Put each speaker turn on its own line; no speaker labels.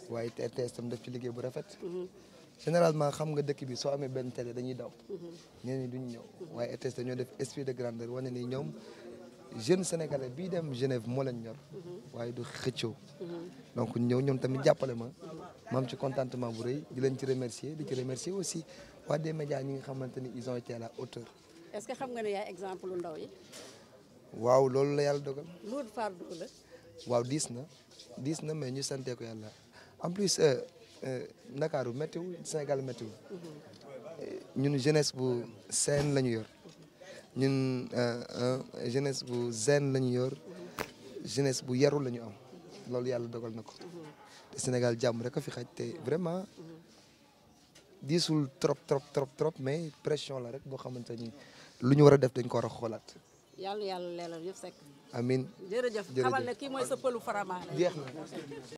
waaye RTS tam def ci liggéey bu rafet. généralement xam nga dëkk bi soo amee benn télé dañuy daw. ñeneen ñi duñ ñëw waaye RTS dañoo def esprit de grandeur wane ni ñoom jeune sénégalais bii dem Genève moo leen ñor. waaye du xëccoo. donc ñëw ñoom tamit jàppale ma. ma am ci contentement bu rëy di leen ci remercier di ci remercier aussi waa des médias ñi nga xamante ni ils ont été à la hauteur.
est-ce que xam nga ne yaay exemple lu ndaw yi.
waaw loolu la yàlla dogal.
loolu fardu la.
waaw diis na mais ñu santee ko yàlla en plus Ndakaaru méttiwul Sénégal méttiwul ñun jeunesse bu saine la ñu yor ñun jeunesse bu zen la ñu yor jeunesse bu yaru la ñu am loolu yàlla dogal na ko te Sénégal jàmm rek a fi xaj te vraiment diisul trop mais pression la rek boo xamante ni lu ñu war a def dañ ko war a xoolaat.
yàlla leelal yëpp Seck.
amiin
jërëjëf xamal ne kii mooy sa pëlu faramaare.
jeex na.